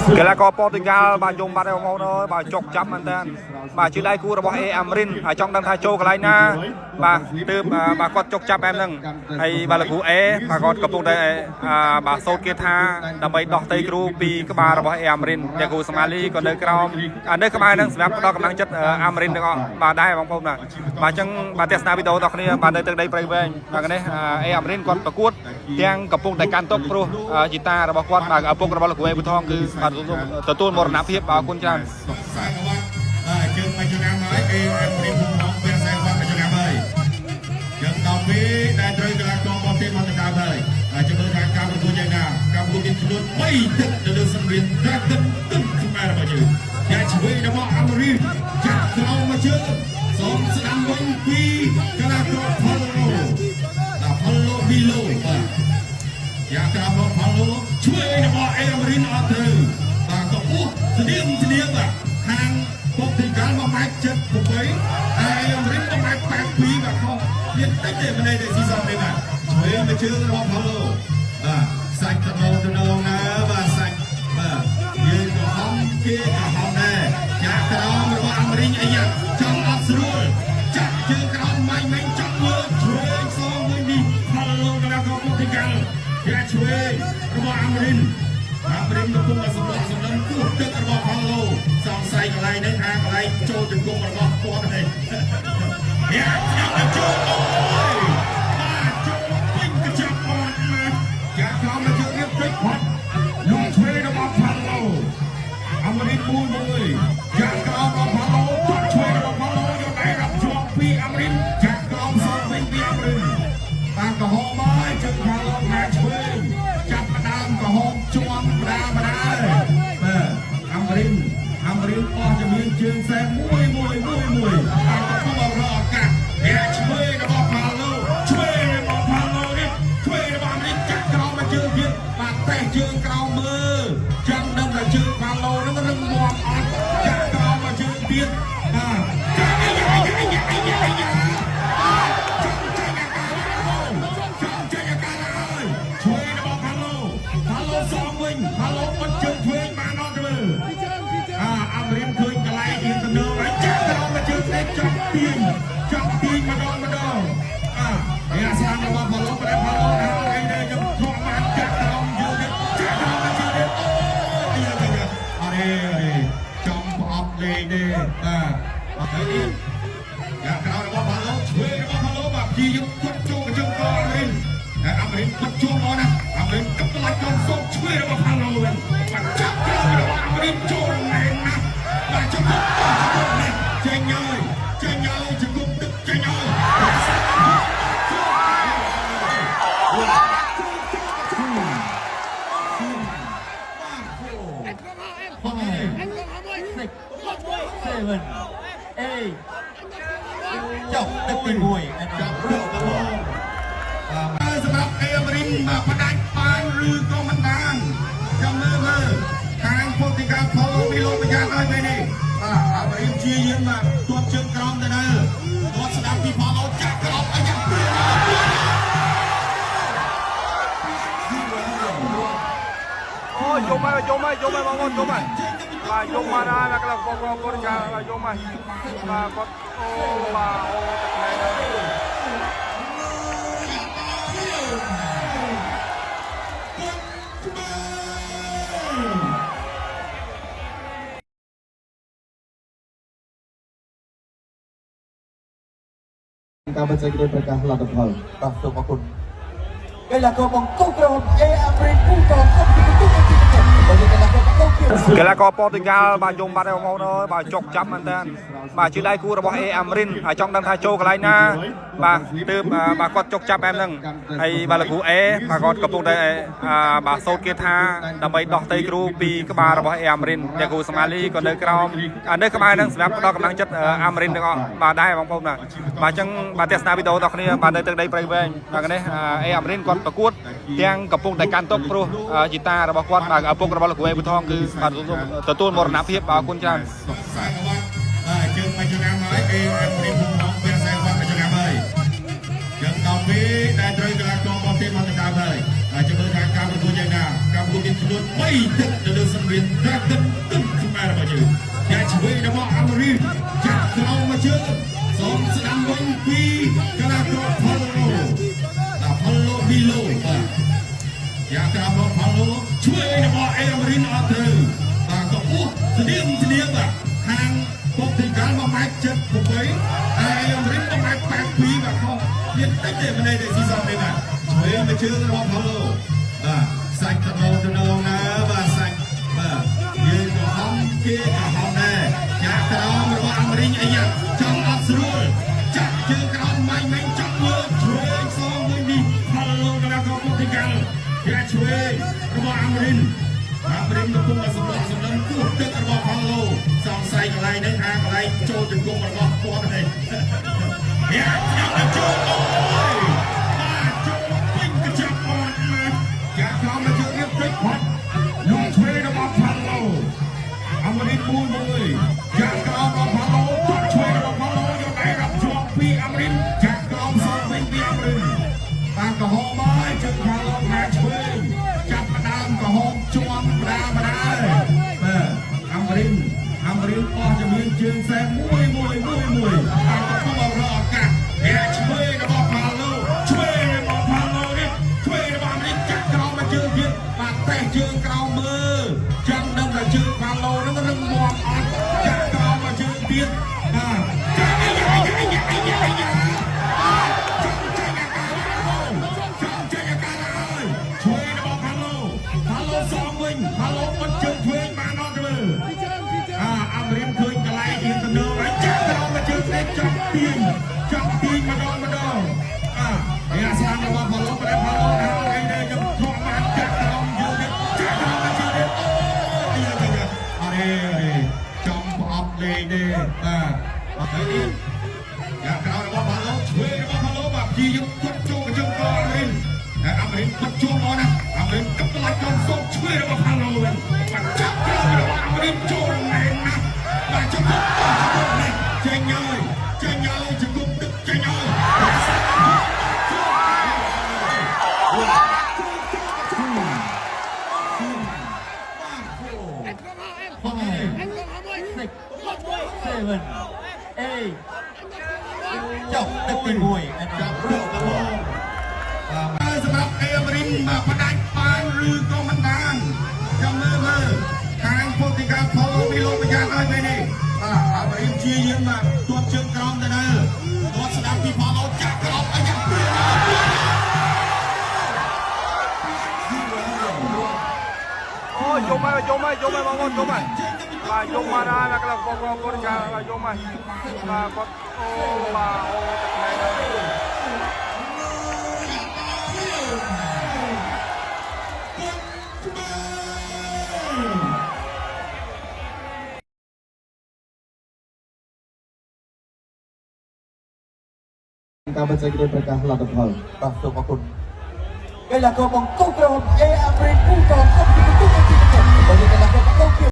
កីឡាករប៉ូទុយហ្គាល់បាទយំបាត់ហើយបងប្អូនអើយបាទចុកចាប់មែនតើបាទជាដៃគូរបស់អេអាមរិនហើយចង់ដឹងថាចូលកន្លែងណាបាទទើបបាទគាត់ចុកចាប់បែបហ្នឹងហើយបាទលោកគ្រូអេបាទគាត់កំពុងតែបាទសូត្រគាថាដើម្បីដោះតៃគ្រូពីក្បាលរបស់អេអាមរិនអ្នកគ្រូសមាលីក៏នៅក្រោមនៅក្បែរហ្នឹងសម្រាប់ផ្ដល់កម្លាំងចិត្តអាមរិនទាំងអស់បាទដែរបងប្អូនបាទបាទអញ្ចឹងបាទទស្សនាវីដេអូដល់គ្នាបាទនៅទឹកដីព្រៃវែងបាទនេះអេអាមរិនគាត់ប្រកួតទាំងកំពុងតែកាន់តុកព្រោះជីតារបស់គាត់បាទឪពុករបស់លោកគ្រូអេប៊ូថងគឺបាទទទួលមរណភាពបាទអរគុណច្រើន ខ្សែក្បាត់បាទជើងមួយឆ្នាំហើយអេអមរីភូមិហងពាក់ខ្សែក្បាត់មួយឆ្នាំហើយយើងដល់ពេលដែលត្រូវកីឡាករបរទេសមកដណ្ដើមហើយហើយជំរឿនថាការប្រកួតយ៉ាងណាការប្រកួតមានចំនួន3ទឹកទៅលើសង្វៀនក្រាក់ទឹកទឹកខ្មែររបស់យើងយ៉ាឆ្វេងរបស់អាមេរីចាក់ក្រោមមកជើងសូមស្ដាំវិញពីកីឡាករផូឡូដល់ផូឡូវីឡូបាទ យ៉ាក្រោមរបស់ផាឡូឆ្វេងរបស់អេមរីនអត់ត្រូវបាទក៏ពោះស្តៀងស្តៀងបាទខាងពុកទីកាល់1ម៉ែត្រ78ហើយអេមរីន1ម៉ែត្រ82បាទខុសមានតិចទេម្នេះទេស៊ីសងនេះបាទឆ្វេងមកជើងរបស់ផាឡូបាទសាច់តំណតំណងណាបាទសាច់បាទយើងក៏ហំគេក៏ហំដែរយ៉ាក្រោមរបស់អាមេរីនអីយ៉ាចង់អត់ស្រួលចាក់ជើងក្រោមម៉ៃម៉ៃចាក់លើឆ្វេងសងវិញនេះផាឡូកីឡាករពុកទីកាល់ ជាឆ្វេងរបស់អាមេរិនអាមេរិនកំពុងតែសម្លក់សម្លឹងគោះទឹករបស់ផាឡូសង្ស័យកន្លែងនេះថាកន្លែងចូលជង្គង់របស់គាត់នេះយ៉ាខ្ញុំទៅចូលអូយបាទចូលពេញកញ្ចក់អត់ណាយ៉ាក្រោមមកជើងរៀបតិចផុតលងឆ្វេងរបស់ផាឡូអាមេរិនមួយមួយយ៉ាក្រោមរបស់ផាឡូទាត់ឆ្វេងរបស់ផាឡូយកដៃរាប់ជាប់ពីអាមេរិនយ៉ាក្រោមសងវិញពីអាមេរិន បាទក្រហមហើយជើងខាងលោកខាងឆ្វេងចាប់ផ្ដើមក្រហមជាប់ម្ដងម្ដងបាទអាមេរិនអាមេរិនអស់ជំនាញជើងសែនមួយមួយមួយមួយបាទកំពុងរកឱកាសអ្នកឆ្វេងរបស់ផាឡូឆ្វេងរបស់ផាឡូនេះឆ្វេងរបស់អាមេរិនចាក់ក្រោមមកជើងទៀតបាទតេះជើងក្រោមមើលចាំដឹងថាជើងផាឡូហ្នឹងរឹងមាំអត់ចាក់ក្រោមមកជើងទៀតបាទចាក់អាយ៉ាអាយ៉ាអាយ៉ាអាយ៉ាបាទចង់ចេញអាការ ចង់ចេញអាការហើយឆ្វេងរបស់ផាឡូផាឡូសងវិញផាឡូបិទជើងឆ្វេងបានអត់ទេអាអាមេរិនឃើញកន្លែងរៀងតំណងហើយចាក់ក្រោមមកជើងនេះចង់ទាញចង់ទាញម្ដងម្ដងអាអាស្ដាំរបស់ផាឡូប្រែផាឡូណាអីនេះខ្ញុំធ្លាប់បានចាក់ក្រោមយើងនេះចាក់ក្រោមមកជើងនេះអូយអាយ៉ាអាអរេអរេចំប្រអប់លេងទេបាទអត់ហើយនេះ យ៉ាក្រោយរបស់ផាឡូឆ្វេងរបស់ផាឡូបាទព្យាយាមគាត់ចូលកញ្ចក់កអាមេរិនតែអាមេរិនគាត់ជួបមកណាអាមេរិនកាប់ផ្លាច់ក្រុមសុកឆ្វេងរបស់ផាឡូវិញបាទចាប់ក្រោយរបស់អាមេរិនចូលណែនណាស់បាទជង្គង់ជង្គង់នេះចេញហើយចេញហើយជង្គង់ទឹកចេញហើយ 7 8ចុះទឹកទី1 ចាប់ទឹកដំបូងបាទសម្រាប់អេមរិនបាទផ្ដាច់បានឬក៏មិនបានចាំមើលមើលខាងពុទ្ធិកាផលមីលោប្រយ៉ាងហើយពេលនេះបាទអាមរិនជាយាមបាទទាត់ជើងក្រោមទៅដល់ទាត់ស្ដាប់ពីផលអូចាក់ក្រោមអីយ៉ាងព្រា អូយំហើយយំហើយយំហើយបងប្អូនយំហើយបាទយំមកដែរបាទកន្លងបងប្អូនគាត់ចាបាទយំហើយបាទគាត់អូបាទអូទឹកណែហើយ ការបច្ចេកទេសប្រកាសលទ្ធផលបាទសូមអរគុណកីឡាករបង្គោលក្រុម A អាមេរិកពូកងអុកទីទីទីទីបើកីឡាករបង្គោលគៀ កីឡាករប៉ូទុយហ្គាល់បាទយំបាត់ហើយបងប្អូនអើយបាទចុកចាប់មែនតើបាទជាដៃគូរបស់អេអាមរិនហើយចង់ដឹងថាចូលកន្លែងណាបាទទើបបាទគាត់ចុកចាប់បែបហ្នឹងហើយបាទលោកគ្រូអេបាទគាត់កំពុងតែបាទសូត្រគាថាដើម្បីដោះតៃគ្រូពីក្បាលរបស់អេអាមរិនអ្នកគ្រូសមាលីក៏នៅក្រោមនៅក្បែរហ្នឹងសម្រាប់ផ្ដល់កម្លាំងចិត្តអាមរិនទាំងអស់បាទដែរបងប្អូនបាទបាទអញ្ចឹងបាទទស្សនាវីដេអូដល់គ្នាបាទនៅទឹកដីព្រៃវែងបាទនេះអេអាមរិនគាត់ប្រកួតទាំងកំពុងតែកាន់តុកព្រោះជីតារបស់គាត់បាទឪពុករបស់លោកគ្រូអេប៊ូថងគឺបាទទទួលមរណភាពបាទអរគុណច្រើន ខ្សែក្បាត់បាទជើងមួយឆ្នាំហើយអេអមរីភូមិហងពាក់ខ្សែក្បាត់មួយឆ្នាំហើយយើងដល់ពេលដែលត្រូវកីឡាករបរទេសមកដណ្ដើមហើយហើយជំរឿនថាការប្រកួតយ៉ាងណាការប្រកួតមាន ចំនួន3ទឹកនៅលើសង្វៀនក្រាក់ទឹកទឹមខ្មែររបស់យើងយ៉ាឆ្វេងរបស់អាមេរិកចាក់ក្រោមមកជើងសូមស្ដាំវិញពីកីឡាករផូឡូបាទផូឡូវីឡូបាទយ៉ាក្រោមរបស់ផូឡូឆ្វេងរបស់អេអាមេរិនអត់ត្រូវបាទក៏ពោះស្តៀងស្តៀងបាទខាងពុកទីកាល់1ម៉ែត្រ78ហើយអេអាមេរិន1ម៉ែត្រ82បាទខុសមានតិចទេម្នេះទេស៊ីសងនេះបាទឆ្វេងមកជើងរបស់ផូឡូបាទសាច់តំណតំណងណាបាទសាច់បាទយើងក៏ហំគេក៏ហំដែរយ៉ាក្រោមរបស់អាមេរិកអីយ៉ាចង់អត់ស្រួលចាក់ជើងក្រោមម៉ាញ់ម៉ាញ់ចាក់លើឆ្វេងសងវិញនេះផូឡូកីឡាករពុកទីកាល់យ៉ាឆ្វេងរបស់អាមេរិកអាមេរិកកំពុងតែសម្លក់សម្លឹងគោះទឹករបស់ផូឡូសង្ស័យកន្លែងនេះថាកន្លែងចូលជង្គង់របស់គាត់នេះយ៉ាខ្ញុំទៅចូលអូយបាទចូលពេញកញ្ចក់អត់ណាយ៉ាក្រោមមកជើងរៀបតិចផុតលោកឆ្វេងរបស់ផូឡូអាមេរិកមួយមួយយ៉ាក្រោមរបស់ផូឡូទាត់ឆ្វេងរបស់ផូឡូយកដៃរាប់ជាប់ពីអាមេរិកយ៉ាក្រោមសងវិញពីអាមេរិកបាទក្រហមហើយជើងផូឡូខាងឆ្វេងចាប់ផ្ដើមក្រហមជាប់ម្ដងម្ដងបាទអាមេរិកអាមេរិកអស់ជំនាញជើងសែនមួយមួយមួយមួយបាទកំពុងរកឱកាសអ្នកឆ្វេងរបស់ផាឡូឆ្វេងរបស់ផាឡូនេះឆ្វេងរបស់អាមេរិកចាក់ក្រោមមកជើងទៀតបាទតេះជើងក្រោមមើលចាំដឹងថាជើងផាឡូហ្នឹងរឹងមាំអត់ចាក់ក្រោមមកជើងទៀតបាទចាក់អាយ៉ាអាយ៉ាអាយ៉ាអាយ៉ាបាទចង់ចេញអាការហើយចង់ចេញអាការហើយឆ្វេងរបស់ផាឡូផាឡូសងវិញផាឡូបិទជើងឆ្វេងបានអត់ទេអាអាមេរិកឃើញកន្លែងរៀនតំណងហើយចាក់ក្រោមមកជើងនេះចង់ទាញចង់ទាញម្ដងម្ដងអាអាស្លាប់របស់ផាឡូប្រែផាឡូណាអីនេះខ្ញុំធ្លាប់បានចាក់ក្រោមយើងនេះចាក់ក្រោមមកជើងនេះអូយយ៉ាយ៉ាអរេអរេចំប្រអប់លេងទេបាទអត់ហើយនេះយ៉ាក្រោយរបស់ផាឡូឆ្វេងរបស់ផាឡូបាទព្យាយាមគាត់ចូលកញ្ចក់កអាមេរិកតែអាមេរិកគាត់ជួបមកណាអាមេរិកកប្លាច់ចូលសុំឆ្វេងរបស់ផាឡូវិញបាទចាក់ក្រោយរបស់អាមេរិកចូលណែនណាស់បាទជង្គង់ជង្គង់នេះចេញហើយចេញហើយជង្គង់ទឹកចេញហើយ 6 7 8ចុះទឹកទី1 ចាប់ទឹកដំបូងបាទសម្រាប់អេមរិនមកផ្ដាច់បានឬក៏មិនបានចាំមើលមើលខាងពុទ្ធិកាផលមីលោកប្រយ៉ាងហើយពេលនេះបាទអាមរិនជាយាមបាទទាត់ជើងក្រោមទៅដល់ទាត់ស្ដាប់ពីផលអូចាក់ក្រោមអីយ៉ាងព្រា អូយំហើយយំហើយយំហើយបងប្អូនយំហើយបាទយំមកដែរបាទក្លឹបបងប្អូនកាបាទយំហើយបាទគាត់អូបាទអូទឹកណែហើយ ការបច្ចេកទេសប្រកាសលទ្ធផលបាទសូមអរគុណកីឡាករបង្គោលក្រហមអេអាមេរិកពូកងអុកទីទីទីទីបើកីឡាករបង្គោល